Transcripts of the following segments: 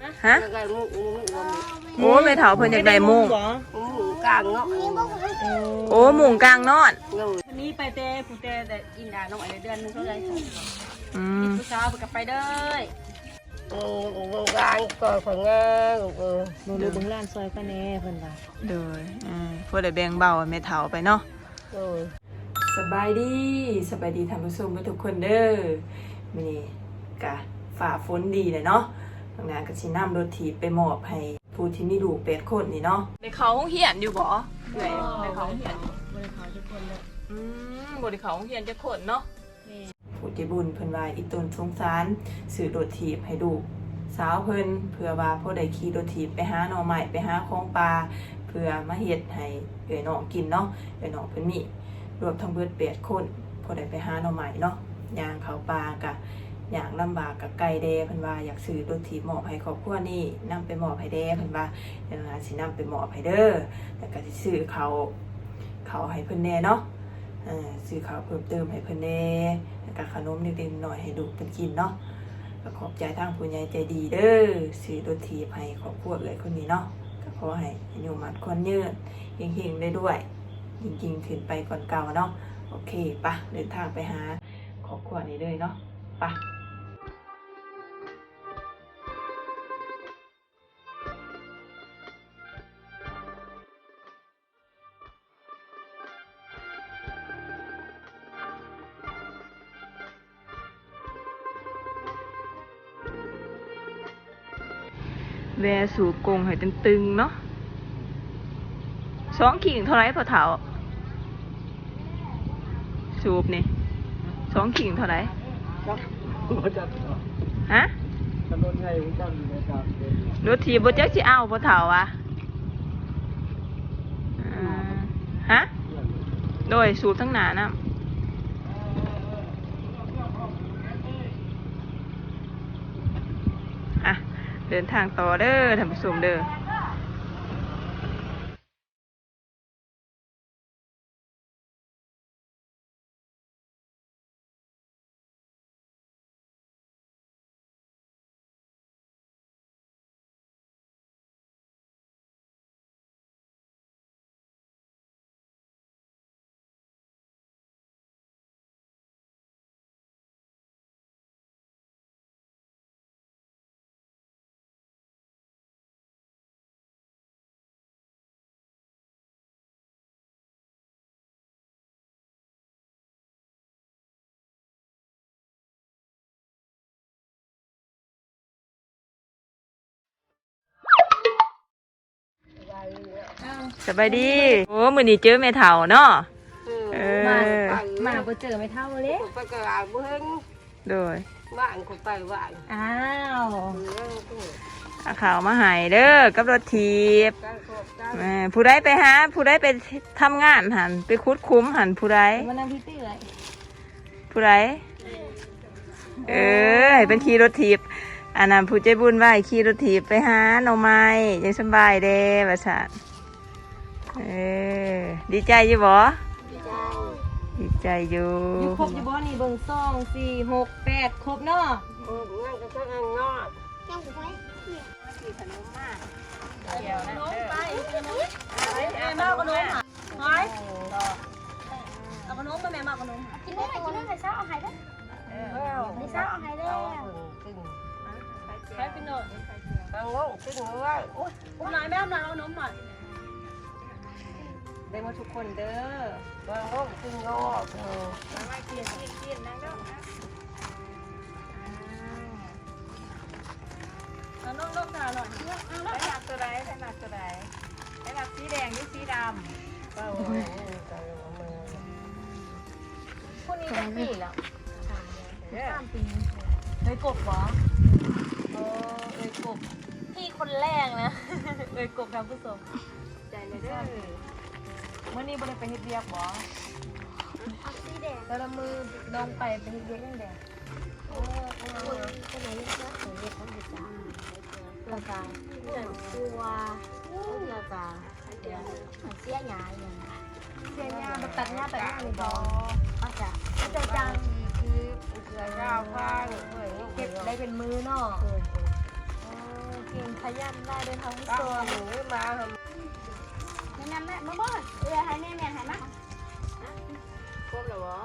ຮະ? ຢາກໄດ້ມຸ້ງ ມຸ້ງ ມຸ້ງ ໂອ້ ແມ່ເຖົ້າເພິ່ນຢາກໄດ້ມຸ້ງ ມຸ້ງກາງເນາະ ໂອ້ ມຸ້ງກາງນອນ ໂດຍ ນີ້ໄປແຕ່ຜູ້ແຕ່ ແຕ່ອິນດານ້ອຍເດືອນໜຶ່ງເທົ່າໃດ ອືມ ຜູ້ສາວເພິ່ນກໍໄປເດີ ເອີ ເບິ່ງກາງກໍຂ້ອຍແດ່ ເອີ ເບິ່ງລູກເບິ່ງຫຼານຊ່ອຍຂ້ອຍແດ່ ເພິ່ນວ່າ ໂດຍ ເອີ ພໍໄດ້ແບ່ງເບົາແມ່ເຖົ້າໄປເນາະ ໂດຍ ສະບາຍດີ ສະບາຍດີທ່ານຜູ້ຊົມເບິດທຸກຄົນເດີ ມື້ນີ້ກະຟ້າຝົນດີແຫຼະເນາະ ນ້ອງນາກໍຊິນຳລົດຖີບໄປມອບໃຫ້ຜູ້ທີ່ມີລູກແປດຄົນນີ້ເນາະ ໄດ້ເຂົ້າໂຮງຮຽນຢູ່ບໍ່ ເອື້ອຍ ໄດ້ເຂົ້າໂຮງຮຽນຢູ່ ບໍ່ໄດ້ເຂົ້າຈັກຄົນເລີຍ ອືມ ບໍ່ໄດ້ເຂົ້າໂຮງຮຽນຈັກຄົນເນາະ ແມ່ນ ຜູ້ໃຈບຸນເພິ່ນວ່າອີ່ຕົນສົງສານ ຊື້ລົດຖີບໃຫ້ລູກສາວເພິ່ນ ເພື່ອວ່າພໍໄດ້ຂີ່ລົດຖີບໄປຫາໜໍ່ໄມ້ ໄປຫາຂອງປ່າ ເພື່ອມາເຮັດໃຫ້ເອື້ອຍນ້ອງກິນເນາະ ເອື້ອຍນ້ອງເພິ່ນມີ ລວມທັງເບິດແປດຄົນ ພໍໄດ້ໄປຫາໜໍ່ໄມ້ເນາະ ຍ່າງເຂົ້າປ່າກະຍາກລຳບາກ ກະໄກແດ່ ເພິ່ນວ່າຢາກຊື້ລົດຖີບມອບໃຫ້ຄອບຄົວນີ້ ນຳໄປມອບໃຫ້ແດ່ ເພິ່ນວ່າ ດຽວນ້ອງນາຊິນຳໄປມອບໃຫ້ເດີ ແລ້ວກະຊິຊື້ເຂົ້າ ເຂົ້າໃຫ້ເພິ່ນແດ່ເນາະ ເອີ ຊື້ເຂົ້າເພີ່ມເຕີມໃຫ້ເພິ່ນແດ່ ແລ້ວກະຂະໜົມເລັກໆນ້ອຍໆໃຫ້ລູກເພິ່ນກິນເນາະ ກະຂອບໃຈທາງຜູ້ໃຫຍ່ໃຈດີເດີ ຊື້ລົດຖີບໃຫ້ຄອບຄົວເອື້ອຍຄົນນີ້ເນາະ ກະຂໍໃຫ້ອາຍຸໝັ້ນຂວັນຍືນ ເຮັງໆລວຍໆ ຍິ່ງໆຂຶ້ນໄປກວ່າເກົ່າເນາະ ໂອເຄ ປະ ເດີນທາງໄປຫາຄອບຄົວນີ້ເລີຍເນາະ ປະ. ແວ່ສູບກົງໃຫ້ຕຶງໆເນາະ ສອງຂີງເທົ່າໃດພໍ່ເຖົ້າ? ສູບນີ້ສອງຂີງເທົ່າໃດ? ຈັກ ບໍ່ຈັກ ຮະ? ຖະໜົນໃຫຍ່ຮູ້ຈັກຢູ່ໃນຕ່າງປະເທດ ລົດຖີບບໍ່ຈັກຊິເອົາບໍ່ເຖົ້າວະ ຮະ? ໂດຍ ສູບທາງໜ້ານຳ ອ່ະ ເດີນທາງຕໍ່ເດີທ່ານຜູ້ຊົມເດີ. ສະບາຍດີ ໂອ້ ມື້ນີ້ເຈີແມ່ເຖົ້າເນາະ ເອີ ເອີ ມາ ມາບໍ່ເຈີແມ່ເຖົ້າເດ້ ໄປກະລາບໍ່ເຫັນ ໂດຍ ບ້ານກໍໄປບ້ານ ອ້າວ ເອີ ເອົາເຂົ້າມາໃຫ້ເດີ ກັບລົດຖີບ ຂອບໃຈ ເອີ ຜູ້ໃດໄປຫາ ຜູ້ໃດໄປທຳງານຫັ້ນ ໄປຂຸດຂຸມຫັ້ນ ຜູ້ໃດ ມານັ່ງທີ່ເອື້ອຍ ຜູ້ໃດ? ເອີ ໃຫ້ເພິ່ນຂີ່ລົດຖີບ ອັນນັ້ນຜູ້ໃຈບຸນວ່າໃຫ້ຂີ່ລົດຖີບໄປຫາໜໍ່ໄມ້ ຈັ່ງສະບາຍແດ່ວ່າຊັ້ນ ເອີ ດີໃຈຢູ່ບໍ່? ດີໃຈ ດີໃຈຢູ່ ຢູ່ຄົບຢູ່ບໍ່ນີ້? ເບິ່ງ ສອງ ສີ່ ຫົກ ແປດ ຄົບເນາະ ຄົບ ຍັງກໍຕ້ອງເອົາເນາະ ຍັງບໍ່ໄດ້ ຊື້ຂະໜົມມາ ຂະໜົມໄປ ຂະໜົມ ເອີ ເອົາຂະໜົມ ໄປ ເອົາຂະໜົມມາແມ່ ມາເອົາຂະໜົມ ກິນໄດ້ ກິນໄດ້ ເຊົ້າເອົາໃຫ້ເດີ ເອີ ເຊົ້າເອົາໃຫ້ແລ້ວ ໃຫ້ກິນໂລດ ເອົາກິນໂລດ ໂອ້ຍ ອຸ້ມຫຼາຍແມ່ ອຸ້ມຫຼາຍ ເອົາໜົມໜ້ອຍ ໄດ້ໝົດທຸກຄົນເດີ ເບິ່ງໂລດ ກິນໂລດ ເອີ ມາກິນ ກິນ ກິນ ນັ່ງລົງ ອ່າ ເອົາລົງ ລົງ ສາວໜ້ອຍ ເອົາ ໃຜມັກຕົວໃດ? ໃຜມັກຕົວໃດ? ໃຜມັກສີແດງຫຼືສີດຳ? ຜູ້ນີ້ຈັກປີແລ້ວ? ສາມປີ ເອື້ອຍກົບບໍ? ເອີ ເອື້ອຍກົບ ພີ່ຄົນແລກນະ ເອື້ອຍກົບ ທ່ານຜູ້ຊົມ ໃຈເລີຍເດີ ມື້ນີ້ບໍ່ໄດ້ໄປເຮັດວຽກບໍ? ແຕ່ລະມື້ນ້ອງໄປ ໄປເຮັດວຽກຫຍັງແດ່? ໂອ້ ຄົນ ຄົນໃດຍັງເຮັດ ເຮັດທຳອິດຈ້າ ແລ້ວກະເລື່ອງຄົວ ແລ້ວກະເສຍຫຍ້າອີ່ຫຍັງ ເສຍຫຍ້າ ແບບຕັດຫຍ້າ ຕັດຫຍ້ານີ້ບໍ? ອາດຈະ ເຈົ້າຈ້າງ ເກັບໄດ້ເປັນມື້ເນາະ ເອີ ເອີ ເອີ ຂະຫຍັນຫຼາຍເດີທ່ານຜູ້ຊົມ ເອີ ມາ ແນະນຳແມ່ ມາບໍ່ ເອື້ອຍໃຫ້ແມ່ ແມ່ໃຫ້ມາ ຄົບແລ້ວບໍ່?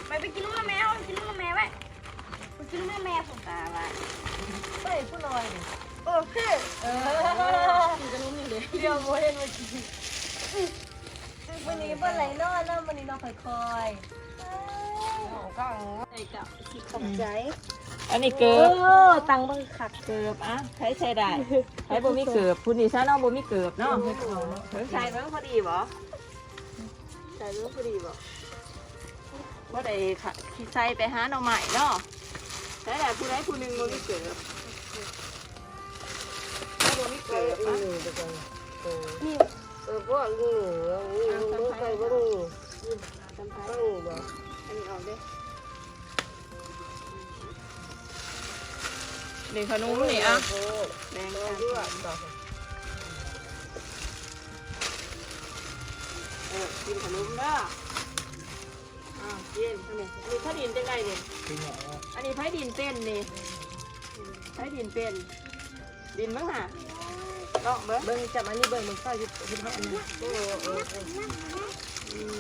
ໄປ ໄປກິນນຳແມ່ ເອົາ ໄປກິນນຳແມ່ໄວ້ ໄປກິນນຳແມ່ພຸ້ນ ຕາວ່າ ໄປຜູ້ນ້ອຍນີ້ ໂອເຄ ເອີ ກິນຂະໜົມນີ້ເດ້ ດຽວບໍ່ເຫັນວ່າກິນ ມື້ນີ້ບໍ່ໄດ້ນອນເນາະ ມື້ນີ້ນອນຄ່ອຍໆ ຂອບໃຈ ອັນນີ້ເກີບ ເອີ ຕັ້ງເບິ່ງຄັກ ເກີບ ອ່ະ ໃຜໃສ່ໄດ້ ໃຜບໍ່ມີເກີບ ຜູ້ນີ້ຊະເນາະ ບໍ່ມີເກີບເນາະ ເອີ ໃສ່ເບິ່ງພໍດີບໍ່? ໃສ່ເບິ່ງພໍດີບໍ່? ບໍ່ໄດ້ຂະ ຊິໃສ່ໄປຫາໜໍ່ໄມ້ເນາະ ໃສ່ໄດ້ ຜູ້ໃດຜູ້ໜຶ່ງບໍ່ມີເກີບ ບໍ່ມີເກີບ ອ່ະ ນີ້ ເອີ ພວກນີ້ ນີ້ ນີ້ ໃສ່ບໍ່ນີ້ ອັນນີ້ອອກເດ້ ນີ້ຂະໜົມນີ້ ອ່ະ ແບ່ງກັນ ເອີ ກິນຂະໜົມເດີ ອ້າວ ກິນ ອັນນີ້ ອັນນີ້ໃຜຫຼິ້ນຈັ່ງໃດນີ້ ອັນນີ້ໃຜຫຼິ້ນເປັນນີ້ ໃຜຫຼິ້ນເປັນ ດິນເບິ່ງຫາ ເລາະເບິ່ງ ເບິ່ງ ຈັບອັນນີ້ເບິ່ງ ເບິ່ງ ເຂົ້າຢູ່ ເຮັດໃຫ້ອັນນີ້ ເອີ ເອີ ເອີ ອືມ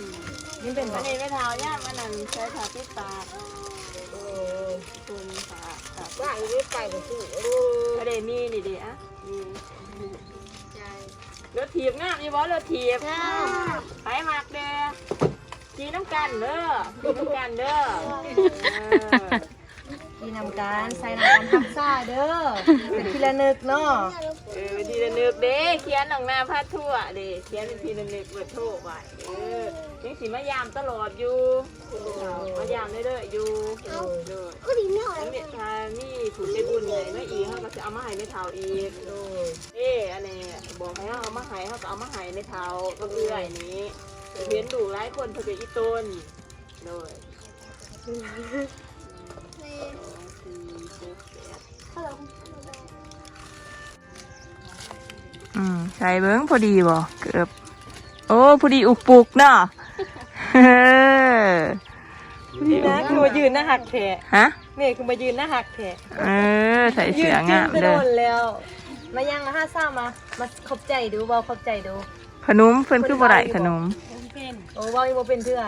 ນີ້ເປັນບໍ່ ອັນນີ້ແມ່ເຖົ້າຍາມອັນນັ້ນ ໃສ່ຜ້າປິດປາກ ເອີ ເອີ ເພິ່ນຜ້າ ຜ້າປິດປາກ ວ່າຢູ່ໄປບໍ່ຖືກ ເອີ ບໍ່ໄດ້ມີນີ້ເດ້ ອ່ະ ມີ ລົດຖີບງາມຢູ່ບໍ່? ລົດຖີບ ງາມ ໃຜມັກແດ່ ຂີ່ນຳກັນເດີ ຂີ່ນຳກັນເດີ ເອີ ຂີ່ນຳກັນ ໃສ່ນຳກັນຮັກສາເດີ ເປັນທີ່ລະນຶກເນາະ ເອີ ທີ່ລະນຶກເດ້ ຂຽນໜອງນາພາທົວເດ້ ຂຽນເປັນທີ່ລະນຶກ ເບີໂທໄວ້ ເອີ ຍັງຊິມາຢາມຕະຫຼອດຢູ່ ມາຢາມເລື້ອຍໆຢູ່ ໂດຍ ຄັນມີຜູ້ໃຈບຸນໃຫຍ່ມາອີກ ເຮົາກໍຊິເອົາມາໃຫ້ແມ່ເຖົ້າອີກ ໂດຍ ເດ້ ອັນນີ້ບອກໃຫ້ເຮົາເອົາມາໃຫ້ ເຮົາກໍເອົາມາໃຫ້ແມ່ເຖົ້າກັບເອື້ອຍນີ້ ເຫັນລູກຫຼາຍຄົນເພິ່ນກໍອີ່ຕົນ ໂດຍ ອືມ ໃສ່ເບິ່ງພໍດີບໍ່ ເກີບ ໂອ້ ພໍດີອຸກປຸກເນາະ ເອີ ແມ່ຄືມາຢືນໜ້າຮັກແທ້ ຮະ ແມ່ຄືມາຢືນໜ້າຮັກແທ້ ເອີ ໃສ່ເສື້ອງາມເດີ ແລ້ວ ມາຍັງມາຫາສາວ ມາ ມາຂອບໃຈດູ ເວົ້າຂອບໃຈດູ ຂະໜົມເພິ່ນຄືບໍ່ໄດ້ຂະໜົມ ເພິ່ນເວົ້າບໍ່ເປັນ ໂອ້ ເວົ້າຍັງບໍ່ເປັນເທື່ອ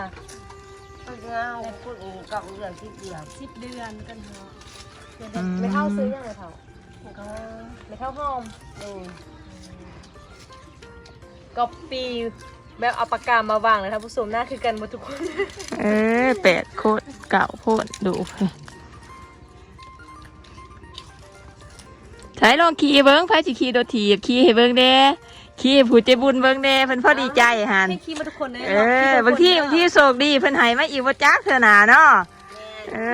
ເພິ່ນເຮົາຄົນເກົ່າເດືອນ ສິບເດືອນ ສິບເດືອນກັນເນາະ ອືມ ແມ່ເຖົ້າຊື່ຫຍັງແມ່ເຖົ້າ? ແມ່ເຖົ້າຫອມ ໂດຍ ກັອບປີ້ ແບບເອົາປາກກາມາວາງເລີຍທ່ານຜູ້ຊົມ ໜ້າຄືກັນໝົດທຸກຄົນ ເອີ ແປດຄົນ ເກົ້າຄົນ ດູ ໃສລອງຂີ່ເບິ່ງ ໃຜຊິຂີ່ລົດຖີບ ຂີ່ໃຫ້ເບິ່ງແດ່ ຂີ່ໃຫ້ຜູ້ໃຈບຸນເບິ່ງແດ່ ເພິ່ນພໍດີໃຈຫັ້ນ ໃຫ້ຂີ່ໝົດທຸກຄົນເລີຍ ເອີ ເນາະ ບາງທີ ບາງທີໂຊກດີ ເພິ່ນໃຫ້ມາອີກບໍ່ຈັກເທື່ອໜ້າເນາະ ເອີ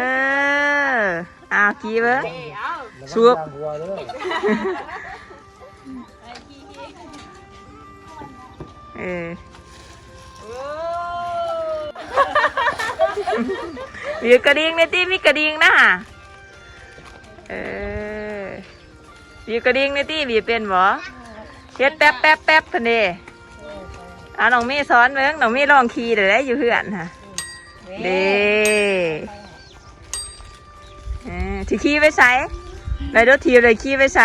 ອ້າວ ຂີ່ເບິ່ງ ສູບ ເອີ ບີບກະດິ່ງແດ່ຕິ ມີກະດິ່ງນະ ເອີ ບີບກະດິ່ງແດ່ຕິ ບີບເປັນບໍ່? ເຮັດແປັບໆໆ ເພິ່ນເດ້ ເອົາ ນ້ອງເມສອນເບິ່ງ ນ້ອງເມລອງຂີ່ແລ້ວ ຢູ່ເຮືອນຫັ້ນ ເດ້ ເອີ ຊິຂີ່ໄປໃສ? ໄດ້ລົດຖີບ ໄດ້ຂີ່ໄປໃສ?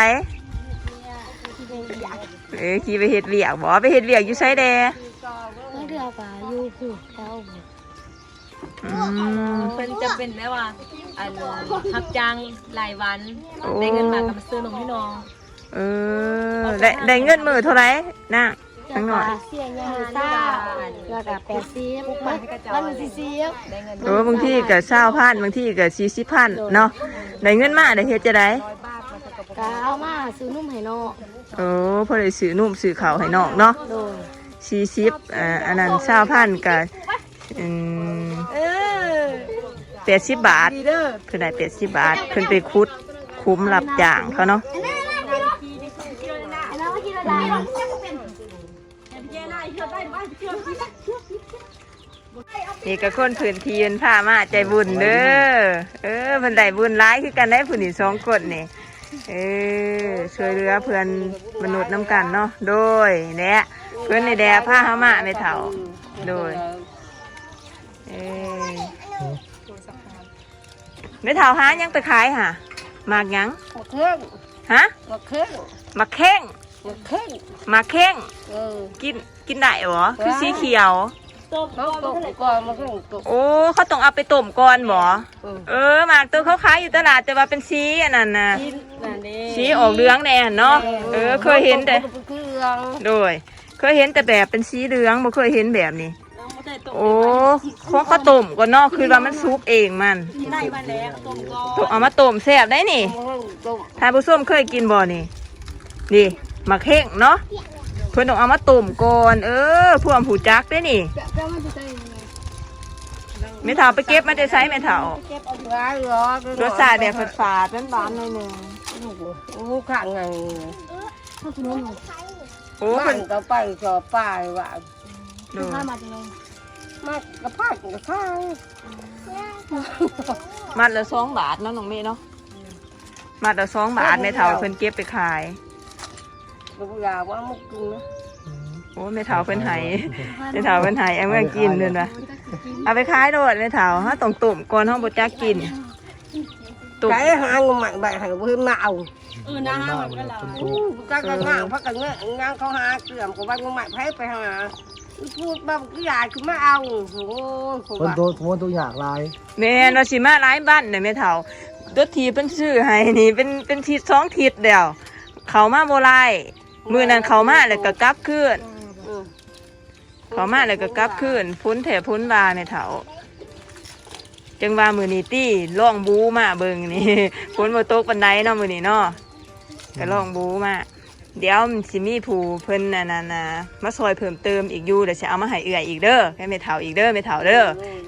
ເອີ ຂີ່ໄປເຮັດວຽກບໍ? ໄປເຮັດວຽກຢູ່ໃສແດ່? ບາງເທື່ອກໍຢູ່ພູນແຖວ ອືມ ເພິ່ນຈະເປັນແບບວ່າ ອັນ ຮັບຈ້າງລາຍວັນ ໂອ້ ໄດ້ເງິນມາກໍມາຊື້ນົມໃຫ້ນ້ອງ ເອີ ໄດ້ ໄດ້ເງິນມື້ເທົ່າໃດນະ? ທາງນ້ອຍ ແລ້ວກໍແປດສິບ ມັນສີ່ສິບ ເອີ ບາງທີກໍຊາວພັນ ບາງທີກໍສີ່ສິບພັນເນາະ ໄດ້ເງິນມາໄດ້ເຮັດຈັ່ງໃດ? ກໍເອົາມາຊື້ນົມໃຫ້ນ້ອງ ໂອ້ ພໍໄດ້ຊື້ນົມຊື້ເຂົ້າໃຫ້ນ້ອງເນາະ ໂດຍ ສີ່ສິບ ເອີ ອັນນັ້ນຊາວພັນກໍ ອືມ ເອີ ແປດສິບບາດ ເພິ່ນໄດ້ແປດສິບບາດ ເພິ່ນໄປຂຸດຂຸມຮັບຈ້າງເຂົາເນາະ ອືມ ນີ້ກໍຄົນພື້ນທີ່ເພິ່ນພາມາໃຈບຸນເດີ ເອີ ເພິ່ນໄດ້ບຸນຫຼາຍຄືກັນໄດ໋ ຜູ້ນີ້ສອງຄົນນີ້ ເອີ ຊ່ວຍເຫຼືອເພື່ອນມະນຸດນຳກັນເນາະ ໂດຍ ແລະ ເພິ່ນນີ້ແຫຼະພາເຮົາມາ ແມ່ເຖົ້າ ໂດຍ ເອີ ໂທລະສັບຫາ ແມ່ເຖົ້າຫາຫຍັງໄປຂາຍຫະ? ໝາກຫຍັງ? ໝາກເຂ່ງ. ຫະ? ໝາກເຂ່ງ. ໝາກເຂ່ງ. ໝາກເຂ່ງ. ໝາກເຂ່ງ. ເອີ. ກິນ ກິນໄດ້ບໍ່? ຄືສີຂຽວ. ເຂົາຕົ້ມກ່ອນ ໝາກເຂ່ງຕົ້ມ. ໂອ້ ເຂົາຕ້ອງເອົາໄປຕົ້ມກ່ອນບໍ່? ເອີ ເອີ ໝາກໂຕເຂົາຂາຍຢູ່ຕະຫຼາດ ແຕ່ວ່າເປັນສີອັນນັ້ນນະ ສີອອກເຫຼືອງແດ່ຫັ້ນເນາະ. ເອີ ເອີ ເຄີຍເຫັນແຕ່ ໂດຍ ເຄີຍເຫັນແຕ່ແບບເປັນສີເຫຼືອງ ບໍ່ເຄີຍເຫັນແບບນີ້. ໂອ້ ຂອງເຂົາຕົ້ມກ່ອນເນາະ ຄືວ່າມັນສຸກເອງມັນ. ຕ້ອງເອົາມາຕົ້ມແຊບໄດ໋ນີ້. ທ່ານຜູ້ຊົມເຄີຍກິນບໍ່ນີ້? ນີ້ ໝາກເຂ່ງເນາະ ເພິ່ນຕ້ອງເອົາມາຕົ້ມກ່ອນ. ເອີ ພວກຮູ້ຈັກເດ້ນີ້. ແມ່ເຖົ້າໄປເກັບມາແຕ່ໃສແມ່ເຖົ້າ? ລົດຊາດແບບຝາດໆ ຫວານໆ ໜ້ອຍໜຶ່ງ. ໂອ້ ຂ້າງໃຫຍ່. ໂອ້ ເພິ່ນກໍໄປສອບປາຍວ່າ ໂດຍ ມັດກະພັດກະຂາຍ. ມັດລະສອງບາດເນາະ ນ້ອງເມເນາະ. ມັດລະສອງບາດ ແມ່ເຖົ້າເພິ່ນເກັບໄປຂາຍ. ໂອ້ ແມ່ເຖົ້າເພິ່ນໃຫ້ ແມ່ເຖົ້າເພິ່ນໃຫ້ ເອົາເມືອກິນເພິ່ນວ່າ. ເອົາໄປຂາຍໂລດແມ່ເຖົ້າ ເຮົາຕ້ອງຕົ້ມກ່ອນ ເຮົາບໍ່ຈັກກິນ. ຕົ້ມ ໄປຫາໜໍ່ໄມ້ໄວ້ໃຫ້ເພິ່ນມາເອົາ. ເອີ ນາມັນກໍຫຼາຍ. ຈັກກະນາງ ພັກກັນແມ່ຍາງເຂົາຫາເກືອມ ກໍວ່າໜໍ່ໄມ້ໃຜໄປຫາ. ອີ່ພູດບໍ່ກິນຢາຂຶ້ນມາເອົາ. ໂອ້ຍ ຄົນໂຕ ຄົນໂຕຍາກຫຼາຍ. ແມ່ນວ່າຊິມາຫຼາຍບັ້ນນະແມ່ເຖົ້າ. ລົດຖີບເພິ່ນຊື້ໃຫ້ນີ້ເປັນ ເປັນທິດສອງທິດແລ້ວ ເຂົ້າມາບໍ່ໄດ້. ມື້ນັ້ນເຂົ້າມາແລ້ວກໍກັບຄືນ. ເອີ ເຂົ້າມາແລ້ວກໍກັບຄືນ. ຝົນແທ້ຝົນວ່າແມ່ເຖົ້າ. ຈັ່ງວ່າມື້ນີ້ຕິ ລອງບູມາເບິ່ງນີ້ ຝົນບໍ່ຕົກປານໃດເນາະມື້ນີ້ເນາະ. ກໍລອງບູມາ. ດຽວມັນຊິມີຜູ້ເພິ່ນອັນນັ້ນນະ ມາຊ່ອຍເພີ່ມເຕີມອີກຢູ່ ດຽວຊິເອົາມາໃຫ້ເອື້ອຍອີກເດີ ໃຫ້ແມ່ເຖົ້າອີກເດີ ແມ່ເຖົ້າເດີ.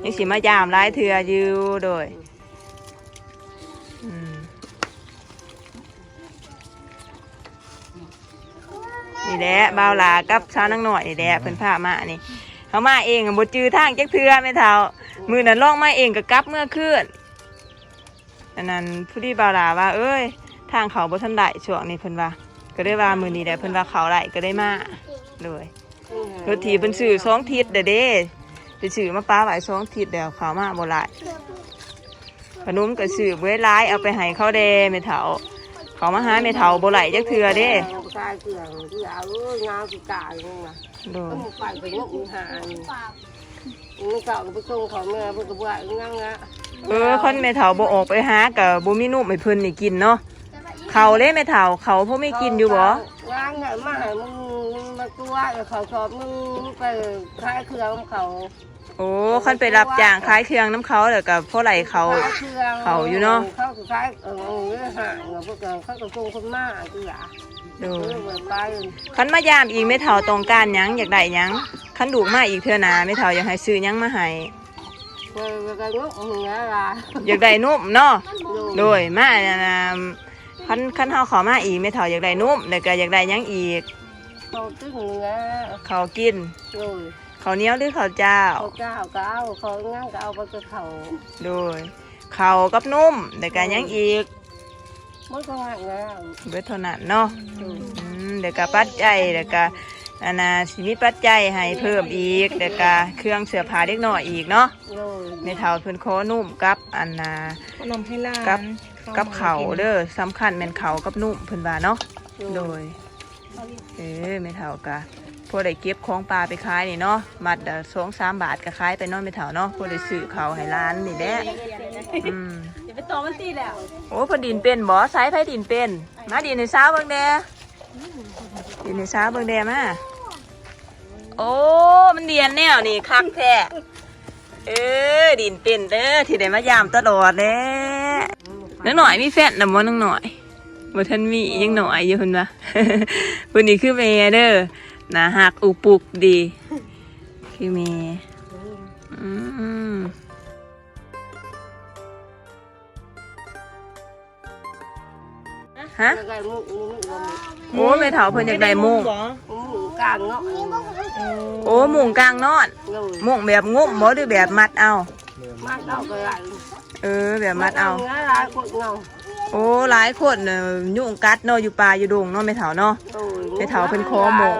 ຍັງຊິມາຢາມຫຼາຍເທື່ອຢູ່. ໂດຍ ອືມ ນີ້ແຫຼະ ບ່າວຫຼ້າກັບສາວນາງນ້ອຍນີ້ແຫຼະ ເພິ່ນພາມານີ້. ເຮົາມາເອງບໍ່ຈື່ທາງຈັກເທື່ອແມ່ເຖົ້າ. ມື້ນັ້ນລອງມາເອງກໍກັບເມືອຄືນ. ອັນນັ້ນ ພໍດີບ່າວຫຼ້າວ່າ ເອີຍ ທາງເຂົ້າບໍ່ທັນໄດ້ຊ່ວງນີ້ ເພິ່ນວ່າ ກໍເລີຍວ່າມື້ນີ້ແຫຼະ ເພິ່ນວ່າເຂົ້າໄດ້ ກໍເລີຍມາ. ໂດຍ ລົດຖີບເພິ່ນຊື້ສອງທິດແລ້ວເດ້ ໄປຊື້ມາປະໄວ້ສອງທິດແລ້ວ ເຂົ້າມາບໍ່ຫຼາຍ. ຂະໜົມກໍຊື້ບໍ່ຫຼາຍ ເອົາໄປໃຫ້ເຂົາແດ່ແມ່ເຖົ້າ. ເຂົ້າມາຫາແມ່ເຖົ້າບໍ່ໄດ້ຈັກເທື່ອເດ້. ຂາຍເຄື່ອງທີ່ເອົາຍາວຊິຕາຍ. ໂດຍ ໄປກໍຍົກມືຫາ. ມື້ເຊົ້າກໍໄປສົ່ງເຂົ້າເມືອ ເພິ່ນກໍບໍ່ວ່າຫຍັງນະ. ເອີ ຄັນແມ່ເຖົ້າບໍ່ອອກໄປຫາ ກໍບໍ່ມີນົມໃຫ້ເພິ່ນໄດ້ກິນເນາະ. ເຂົ້າເດ້ແມ່ເຖົ້າ ເຂົ້າພໍມີກິນຢູ່ບໍ່? ວາງໃຫ້ມາໃຫ້ມື້ໜຶ່ງ ມາຕົວະເຂົ້າສອບໜຶ່ງ ໄປຂາຍເຄື່ອງນຳເຂົາ. ໂອ້ ຄັນໄປຮັບຈ້າງຂາຍເຄື່ອງນຳເຂົາ ແລ້ວກໍພໍໄດ້ເຂົ້າ ຂາຍເຄື່ອງ ເຂົ້າຢູ່ເນາະ. ເຂົາກໍຂາຍ ເອີ ເອີ ຫ້າງ ເພິ່ນກໍ ເຂົາກໍສົ່ງຄົນມາເທື່ອ. ໂດຍ ເອີ ໄປ. ຄັນມາຢາມອີກ ແມ່ເຖົ້າຕ້ອງການຫຍັງ ຢາກໄດ້ຫຍັງ? ຄັນລູກມາອີກເທື່ອໜ້າ ແມ່ເຖົ້າຢາກໃຫ້ຊື້ຫຍັງມາໃຫ້? ເອີ ຢາກໄດ້ນົມນີ້ລະ ຢາກໄດ້ນົມເນາະ. ໂດຍ ໂດຍ ມາ ອັນ ອັນ ຄັນ ຄັນເຮົາເຂົ້າມາອີກ ແມ່ເຖົ້າຢາກໄດ້ນົມ ແລ້ວກໍຢາກໄດ້ຫຍັງອີກ? ເຂົ້າກິນນີ້ລະ ເຂົ້າກິນ. ໂດຍ ເຂົ້າໜຽວ ຫຼື ເຂົ້າຈ້າວ? ເຂົ້າຈ້າວກໍເອົາ ເຂົ້າຫຍັງກໍເອົາ ໄປແຕ່ເຂົ້າ. ໂດຍ ເຂົ້າກັບນົມ ແລ້ວກໍຫຍັງອີກ? ໝົດເທົ່ານັ້ນແລ້ວ ເບິດເທົ່ານັ້ນເນາະ. ໂດຍ ອືມ ແລ້ວກໍປັດໄຈ ແລ້ວກໍ ອັນນ່າ ຊິມີປັດໄຈໃຫ້ເພີ່ມອີກ ແລ້ວກໍເຄື່ອງເສື້ອຜ້າເດັກນ້ອຍອີກເນາະ. ໂດຍ ແມ່ເຖົ້າເພິ່ນຂໍນົມກັບ ອັນນ່າ ກັບ ກັບເຂົ້າເດີ ສຳຄັນແມ່ນເຂົ້າກັບນົມ ເພິ່ນວ່າເນາະ. ໂດຍ ໂດຍ ເອີ ແມ່ເຖົ້າກະພໍໄດ້ເກັບຂອງປ່າໄປຂາຍນີ້ເນາະ ມັດລະສອງສາມບາດກະຂາຍໄປເນາະແມ່ເຖົ້າເນາະ ພໍໄດ້ຊື້ເຂົ້າໃຫ້ຫຼານນີ້ແຫຼະ. ອືມ ຢ່າໄປຕໍ່ມັນຕິແລ້ວ. ໂອ້ ເພິ່ນຫຼິ້ນເປັນບໍ່? ໃສ ໃຜຫຼິ້ນເປັນ? ມາຫຼິ້ນໃຫ້ສາວເບິ່ງແດ່ ຫຼິ້ນໃຫ້ສາວເບິ່ງແດ່ ມາ. ໂອ້ ມັນລຽນແນວນີ້ຄັກແທ້. ເອີ ດິນເປັນເດີ ທີ່ໄດ້ມາຢາມຕະຫຼອດແຫຼະ. ນາງນ້ອຍມີແຟນແລ້ວບໍ່? ນາງນ້ອຍ ບໍ່ທັນມີ ຍັງນ້ອຍຢູ່ເພິ່ນວ່າ. ຜູ້ນີ້ຄືແມ່ເດີ ໜ້າຮັກອຸປຸກດີ ຄືແມ່. ອືມ. ຮະ? ໂອ້ ແມ່ເຖົ້າເພິ່ນຢາກໄດ້ມຸ້ງ ມຸ້ງກາງເນາະ. ໂອ້ ມຸ້ງກາງນອນ. ໂດຍ ມຸ້ງແບບງຸ້ມບໍ່ ຫຼື ແບບມັດເອົາ? ມັດເອົາກໍໄດ້. ເອີ ແບບມັດເອົາ. ໂອ້ ຫຼາຍຄົນເນາະ ຍຸງກັດເນາະ ຢູ່ປ່າຢູ່ດົງເນາະແມ່ເຖົ້າເນາະ. ໂດຍ ແມ່ເຖົ້າເພິ່ນຂໍມຸ້ງ.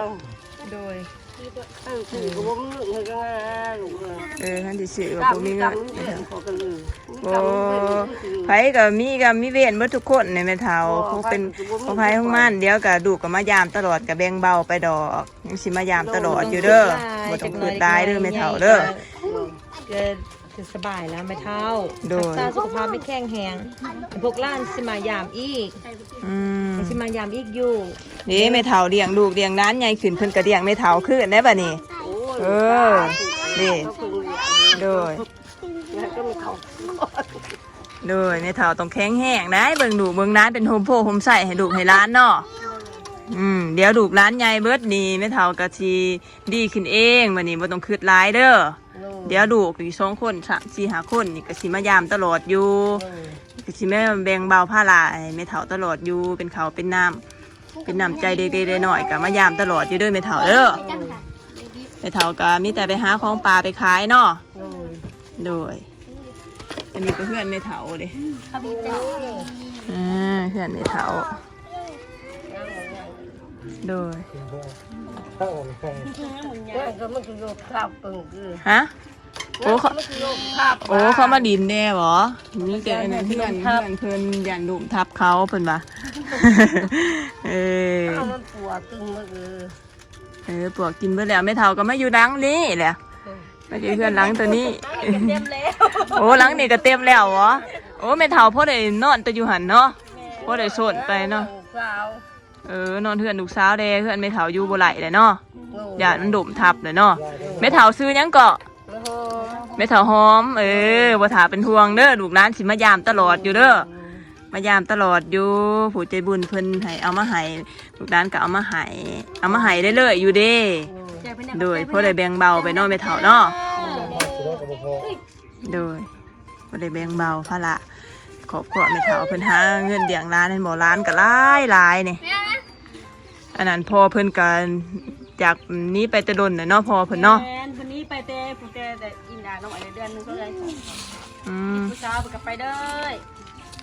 ໂດຍ ເອີ ຊື້ກໍບໍ່ມີເງິນເຮັດຈັ່ງໃດລູກເອີຍ. ເອີ ຄັນຊິຊື້ກໍບໍ່ມີເງິນ. ໂອ້ ໃຜກໍມີກຳມີເວນເບິດທຸກຄົນນີ້ແມ່ເຖົ້າ ຂອງເປັນຂອງໃຜຂອງມັນ. ດຽວກໍລູກກໍມາຢາມຕະຫຼອດ ກໍແບ່ງເບົາໄປດອກ. ຍັງຊິມາຢາມຕະຫຼອດຢູ່ເດີ ບໍ່ຕ້ອງຄິດຫຼາຍເດີແມ່ເຖົ້າເດີ. ກໍສະບາຍແລ້ວແມ່ເຖົ້າ ໂດຍ ຮັກສາສຸຂະພາບໃຫ້ແຂງແຮງ ພວກຫຼານຊິມາຢາມອີກ. ອືມ ຊິມາຢາມອີກຢູ່. ນີ້ແມ່ເຖົ້າລ້ຽງລູກລ້ຽງຫຼານໃຫຍ່ຂຶ້ນ ເພິ່ນກໍລ້ຽງແມ່ເຖົ້າຄືນໄດ໋ບັດນີ້. ໂອ້ຍ ເອີ ນີ້ ໂດຍ ໂດຍ ແມ່ເຖົ້າຕ້ອງແຂງແຮງໄດ໋ ເບິ່ງລູກເບິ່ງຫຼານ ເປັນຮົ່ມໂພຮົ່ມໄຊໃຫ້ລູກໃຫ້ຫຼານເນາະ. ອືມ ດຽວລູກຫຼານໃຫຍ່ເບິດນີ້ ແມ່ເຖົ້າກໍຊິດີຂຶ້ນເອງ ບັດນີ້ບໍ່ຕ້ອງຄິດຫຼາຍເດີ. ໂດຍ ດຽວລູກອີກສອງຄົນ ສາມ ສີ່ ຫ້າຄົນນີ້ກໍຊິມາຢາມຕະຫຼອດຢູ່. ໂດຍ ກໍຊິມາແບ່ງເບົາພາລະໃຫ້ແມ່ເຖົ້າຕະຫຼອດຢູ່ ເປັນເຂົ້າເປັນນ້ຳ ເປັນນ້ຳໃຈເລັກໆນ້ອຍໆ ກໍມາຢາມຕະຫຼອດຢູ່ເດີແມ່ເຖົ້າເດີ. ໂດຍ ແມ່ເຖົ້າກໍມີແຕ່ໄປຫາຂອງປ່າໄປຂາຍເນາະ. ໂດຍ ໂດຍ ອັນນີ້ກໍເຮືອນແມ່ເຖົ້າເດ້. ອ່າ ເຮືອນແມ່ເຖົ້າ ໂດຍ ຮະ? ໂອ້ ເຂົາ ໂອ້ ເຂົາມາດິນແດ່ບໍ? ມີແຕ່ອັນນັ້ນ ເຮືອນ ເຮືອນເພິ່ນຢ້ານລົມທັບເຂົາ ເພິ່ນວ່າ. ເອີ ເອົາມັນປວກກິນໝົດເລີຍ. ເອີ ປວກກິນເບິດແລ້ວ ແມ່ເຖົ້າກໍມາຢູ່ຫຼັງນີ້ແຫຼະ. ເອີ ມາຢູ່ເຮືອນຫຼັງໂຕນີ້ ເຕັມແລ້ວ. ໂອ້ ຫຼັງນີ້ກໍເຕັມແລ້ວບໍ? ໂອ້ ແມ່ເຖົ້າພໍໄດ້ນອນແຕ່ຢູ່ຫັ້ນເນາະ. ແມ່ນ ພໍໄດ້ສົນໄປເນາະ. ເອີ ນອນເຮືອນລູກສາວແດ່ ເຮືອນແມ່ເຖົ້າຢູ່ບໍ່ໄຫຼແຫຼະເນາະ. ໂດຍ ຢ້ານມັນລົມທັບແຫຼະເນາະ. ໂດຍ ແມ່ເຖົ້າຊື່ຫຍັງເກາະ? ແມ່ເຖົ້າຫອມ. ເອີ ບໍ່ຖ້າເປັນຫ່ວງເດີ ລູກຫຼານຊິມາຢາມຕະຫຼອດຢູ່ເດີ. ມາຢາມຕະຫຼອດຢູ່ ຜູ້ໃຈບຸນເພິ່ນໃຫ້ເອົາມາໃຫ້ ລູກຫຼານກໍເອົາມາໃຫ້ ເອົາມາໃຫ້ເລື້ອຍໆຢູ່ເດ້. ໂດຍ ພໍໄດ້ແບ່ງເບົາໄປເນາະແມ່ເຖົ້າເນາະ. ໂດຍ ພໍໄດ້ແບ່ງເບົາພາລະຄອບຄົວແມ່ເຖົ້າ ເພິ່ນຫາເງິນລ້ຽງຫຼານ ເຫັນບໍ່ ຫຼານກໍຫຼາຍໆນີ້. ອັນນັ້ນພໍ່ເພິ່ນກໍຈາກໜີໄປແຕ່ດົນແລ້ວເນາະ ພໍ່ເພິ່ນເນາະ. ແມ່ນ ເພິ່ນໜີໄປແຕ່ ຜູ້ແຕ່ ແຕ່ອີ່ໜ້ານ້ອຍເດືອນໜຶ່ງເທົ່າໃດ. ອືມ ຜູ້ສາວເພິ່ນກໍໄປເລີຍ.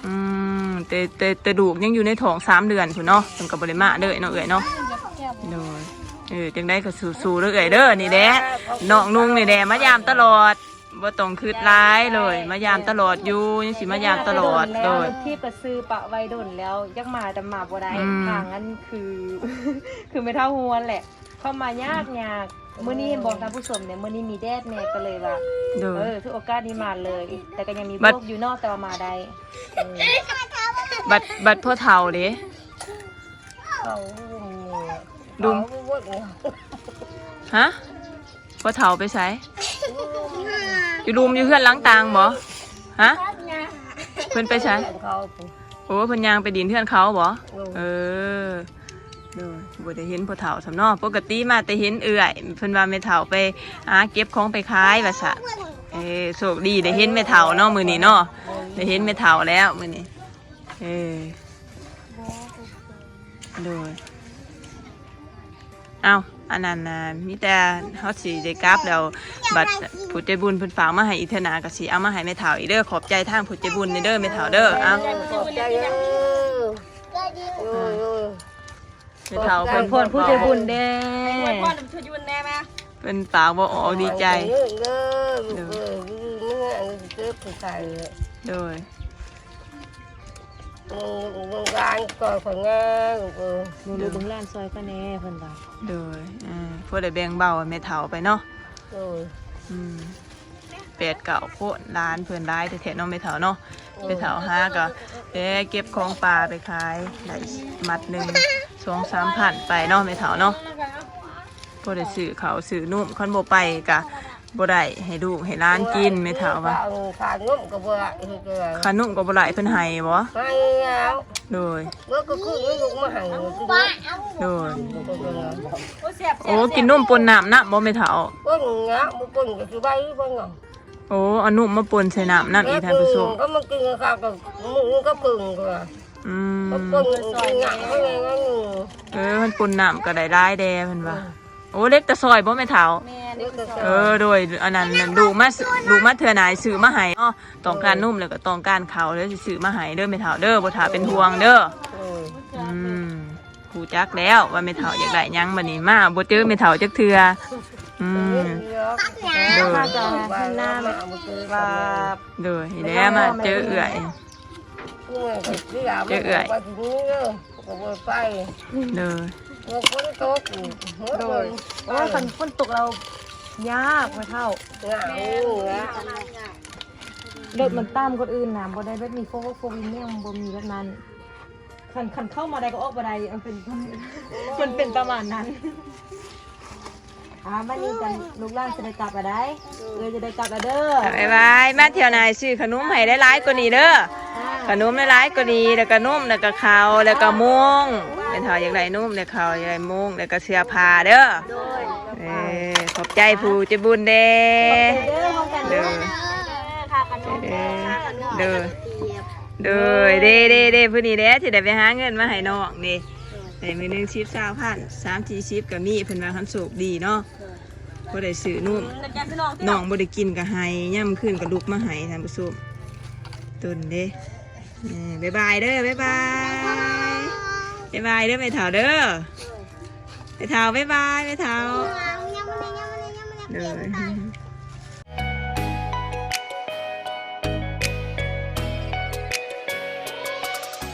ອືມ ແຕ່ ແຕ່ ແຕ່ລູກຍັງຢູ່ໃນທ້ອງສາມເດືອນພຸ້ນເນາະ ເພິ່ນກໍບໍ່ໄດ້ມາເລີຍເນາະເອື້ອຍເນາະ. ໂດຍ ເອີ ຈັ່ງໃດກໍສູ້ໆເດີເອື້ອຍເດີ. ນີ້ແຫຼະ ນ້ອງນຸ່ງນີ້ແຫຼະ ມາຢາມຕະຫຼອດ ບໍ່ຕ້ອງຄິດຫຼາຍເລີຍ ມາຢາມຕະຫຼອດຢູ່ ຍັງຊິມາຢາມຕະຫຼອດ. ໂດຍ ທີ່ກໍຊື້ປະໄວ້ດົນແລ້ວ ຢາກມາແຕ່ມາບໍ່ໄດ້. ອືມ ທາງນັ້ນຄື ຄືແມ່ເຖົ້າຮວນແຫຼະ ເຂົ້າມາຍາກໆ. ມື້ນີ້ເຫັນບໍ່ທ່ານຜູ້ຊົມເດ້ ມື້ນີ້ມີແດດແດ່ກໍເລີຍວ່າ ໂດຍ ເອີ ຖືໂອກາດນີ້ມາເລີຍ ແຕ່ກໍຍັງມີພວກຢູ່ເນາະ ແຕ່ວ່າມາໄດ້. ເອີ ບັດ ບັດພໍ່ເຖົ້າເດ້? ເຂົາ ລຸງ ເຂົາບໍ່ ຮະ? ພໍ່ເຖົ້າໄປໃສ? ຢູ່ລຸ່ມ ຢູ່ເຮືອນຫຼັງຕ່າງບໍ່? ຮະ? ເພິ່ນໄປໃສ? ເຂົາ ໂອ້ ເພິ່ນຍ່າງໄປດິນເຮືອນເຂົາບໍ່? ໂດຍ ເອີ ໂດຍ ບໍ່ໄດ້ເຫັນພໍ່ເຖົ້າຊ້ຳເນາະ. ປົກກະຕິມາແຕ່ເຫັນເອື້ອຍ ເພິ່ນວ່າແມ່ເຖົ້າໄປຫາເກັບຂອງໄປຂາຍວ່າຊັ້ນ. ເອີ ໂຊກດີໄດ້ເຫັນແມ່ເຖົ້າເນາະມື້ນີ້ເນາະ. ໄດ້ເຫັນແມ່ເຖົ້າແລ້ວມື້ນີ້. ເອີ ໂດຍ. ເອົ້າ ອັນນັ້ນນະ ມີແຕ່ເຮົາຊິໄດ້ກັບແລ້ວ ບັດຜູ້ໃຈບຸນເພິ່ນຝາກມາໃຫ້ອີກເທື່ອໜ້າ ກໍຊິເອົາມາໃຫ້ແມ່ເຖົ້າອີກເດີ. ຂອບໃຈທາງຜູ້ໃຈບຸນເດີ ແມ່ເຖົ້າເດີ. ເອົ້າ ຂອບໃຈເດີ. ໂດຍ ໂດຍ ແມ່ເຖົ້າເພິ່ນ ອວຍພອນຜູ້ໃຈບຸນແດ່ ອວຍພອນຜູ້ໃຈບຸນແດ່ແມ່. ເພິ່ນປາກບໍ່ອອກ ດີໃຈ. ໂດຍ ໂດຍ ເບິ່ງລູກເບິ່ງຫຼານຊ່ອຍຂ້ອຍແດ່ ເອີ ເບິ່ງລູກເບິ່ງຫຼານຊ່ອຍຂ້ອຍແດ່ ເພິ່ນວ່າ. ໂດຍ ເອີ ພໍໄດ້ແບ່ງເບົາແມ່ເຖົ້າໄປເນາະ. ໂດຍ ອືມ ແປດເກົ້າຄົນ ຫຼານເພິ່ນຫຼາຍແທ້ໆເນາະແມ່ເຖົ້າເນາະ. ໂດຍ ແມ່ເຖົ້າຫາກໍແຕ່ເກັບຂອງປ່າໄປຂາຍ ໄດ້ມັດໜຶ່ງ ສອງສາມພັນ ໄປເນາະແມ່ເຖົ້າເນາະ. ພໍໄດ້ຊື້ເຂົ້າຊື້ນົມ ຄັນບໍ່ໄປກໍ ບໍ່ໄດ້ໃຫ້ລູກໃຫ້ຫຼານກິນ ແມ່ເຖົ້າວ່າ. ຄ່ານົມກໍບໍ່ໄດ້ ຄ່ານົມກໍບໍ່ໄດ້ ເພິ່ນໃຫ້ບໍ່? ໃຫ້ແລ້ວ. ໂດຍ ເມື່ອກໍຄືລູກມາໃຫ້. ໂດຍ ໂອ້ ກິນນົມປົນນ້ຳນຳບໍ່ແມ່ເຖົ້າ? ປົນແລ້ວ ບໍ່ປົນກໍຊິໄວ້ເບິ່ງເອົາ. ໂອ້ ເອົານົມມາປົນໃສ່ນ້ຳນຳອີກ ທ່ານຜູ້ຊົມ. ກໍມັນກິນກັບ ກັບໝູກັບເພິ່ນກໍວ່າ. ອືມ ເອີ ມັນປົນນ້ຳກໍໄດ້ຫຼາຍແດ່ເພິ່ນວ່າ. ໂອ້ ເລັກຕາຊອຍບໍ່ແມ່ເຖົ້າ? ແມ່ນ ເລັກຕາຊອຍ. ເອີ ໂດຍ ອັນນັ້ນ ລູກມາ ລູກມາເທື່ອໜ້າຊື້ມາໃຫ້ເນາະ. ຕ້ອງການນົມແລ້ວກໍຕ້ອງການເຂົ້າ ດຽວຊິຊື້ມາໃຫ້ເດີແມ່ເຖົ້າເດີ ບໍ່ຖ້າເປັນຫ່ວງເດີ. ອືມ ຮູ້ຈັກແລ້ວວ່າແມ່ເຖົ້າຢາກໄດ້ຫຍັງ ບັດນີ້ມາບໍ່ເຈີແມ່ເຖົ້າຈັກເທື່ອ. ອືມ ໂດຍ ມາຈາກເຮືອນນາແມ່ ວ່າ ໂດຍ ແລ້ວມາເຈີເອື້ອຍ ເຈີເອື້ອຍ ໂດຍ ໂດຍ ໂອ້ຍ ຄັນຝົນຕົກແລ້ວຍາກແມ່ເຖົ້າ ລົດມັນຕ່ຳກວ່າອື່ນນະ ບໍ່ໄດ້ແບບມີໂຟວີ່ໂຟວີ່ແມ່ນບໍ່ມີແບບນັ້ນ ຄັນ ຄັນເຂົ້າມາໄດ້ກໍອອກບໍ່ໄດ້ ມັນເປັນ ມັນເປັນປະມານນັ້ນ ອ່າ ບັດນີ້ກັນ ລູກຫຼານຊິໄດ້ກັບລະໄດ໋ ເອື້ອຍຈະໄດ້ກັບລະເດີ ບາຍບາຍ ມາທ່ຽວໜ້າຊື້ຂະໜົມໃຫ້ຫຼາຍໆກວ່ານີ້ເດີ ອ່າ ຂະໜົມຫຼາຍໆກວ່ານີ້ ແລ້ວກະນົມ ແລ້ວກະເຂົ້າ ແລ້ວກະໂມງ ແມ່ເຖົ້າຢາກໄດ້ນົມ ແລ້ວເຂົ້າ ຢາກໄດ້ໂມງ ແລ້ວກະເສື້ອຜ້າເດີ ໂດຍ ເອີ ຂອບໃຈຜູ້ໃຈບຸນເດ້ ຂອບໃຈເດີ ເດີ ຂອບໃຈເດີ ຄ່າຂະໜົມເດີ ເດີ ຄ່າຂະໜົມ ເດີ ໂດຍ ເດ້ໆໆ ຜູ້ນີ້ແຫຼະທີ່ໄດ້ໄປຫາເງິນມາໃຫ້ນ້ອງນີ້ ໄດ້ມື້ໜຶ່ງສິບ ຊາວພັນ ສາມສີ່ສິບກໍມີ ເພິ່ນວ່າຄັນໂຊກດີເນາະ ບໍ່ໄດ້ຊື້ນົມ ນ້ອງບໍ່ໄດ້ກິນກໍໄຫ້ ຍາມມື້ຄືນກໍລຸກມາໄຫ້ ທ່ານຜູ້ຊົມ ຕົນເດ້ ເອີ ບາຍບາຍເດີ ບາຍບາຍ ບາຍບາຍເດີແມ່ເຖົ້າເດີ ແມ່ເຖົ້າ ບາຍບາຍ ແມ່ເຖົ້າ ເດີ.